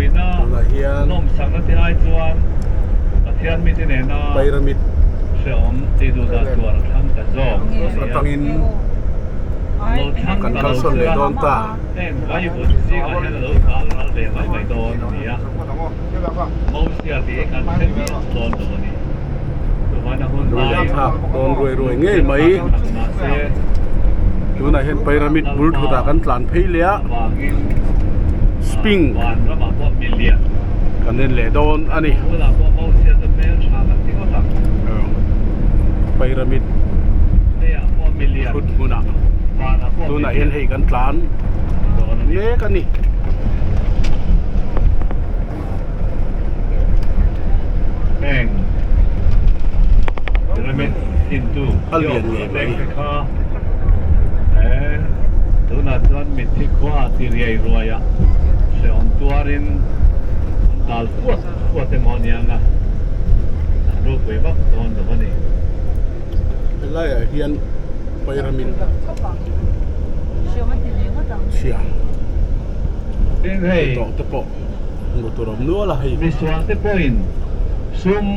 Tunah hian Pyramid atangin kan kalsawn leh dawn ta. Lunglen thlak dawn ruai ruai ngei mai. Tunah hian Pyramid bul thutah kan tlan phei leh a. Spring kan en leh dawn a ni. Pyramid thut hmunah tunah hian hei kan tlan mek a ni. A lian ngei mai. Tunah chuan mitthi khua ti riai ruai a hrehawm tuarin an dal fuat fuat emaw a nia nga an ropui vak dawn lo a ni. Helaiah hian pyramid chhia tawh te pawh hmuh tur a awm nual a hei. Misual te pawhin sum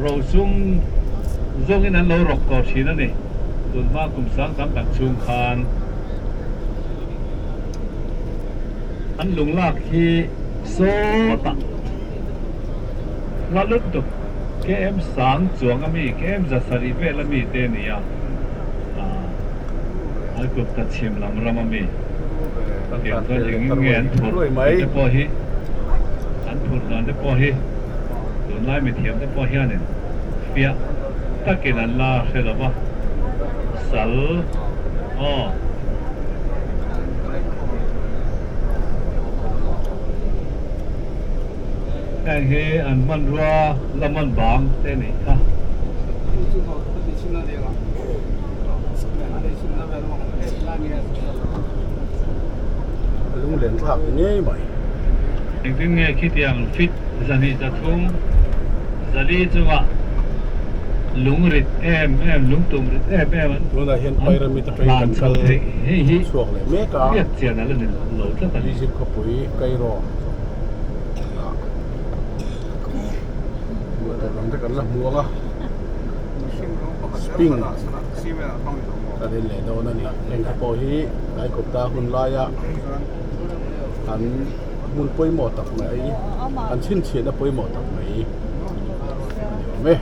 rosum zawngin an lo rawk tawh thin a ni. Tunhma kum sang tam tak chhung khan an lunglak hi sawtah hla lutuk KM sang chuang a mi, KM zasarih vel a mi te a ni a, Aigupta chhim lam ram a mi tiang chuan engin nge an phurh tih te pawh hi an phurh dan te pawh hi tunlai mithiam te pawh hianin fiah takin an la hre lo va, sal aw. Heng hi an hmanrua la man bang te a nih kha. A lunglen thlak ngei mai. Engtin nge khitiang fit zahnih zathum zali chungah lung rit em em lung tum rit em em an Tunah hian pyramid atangin hlan kan chho kal theih hei hi chhuak leh mek a. Hriat chian a la ni lo tlat a ni. Egypt khawpui Cairo ah hmuh tur ang te kan la hmu ang a. Spring kan en leh dawn a ni. Heng te pawh hi Aikawpta hun laia an hmun pawimawh tak mai an chhinchhiahna pawimawh tak mai a ni awm e.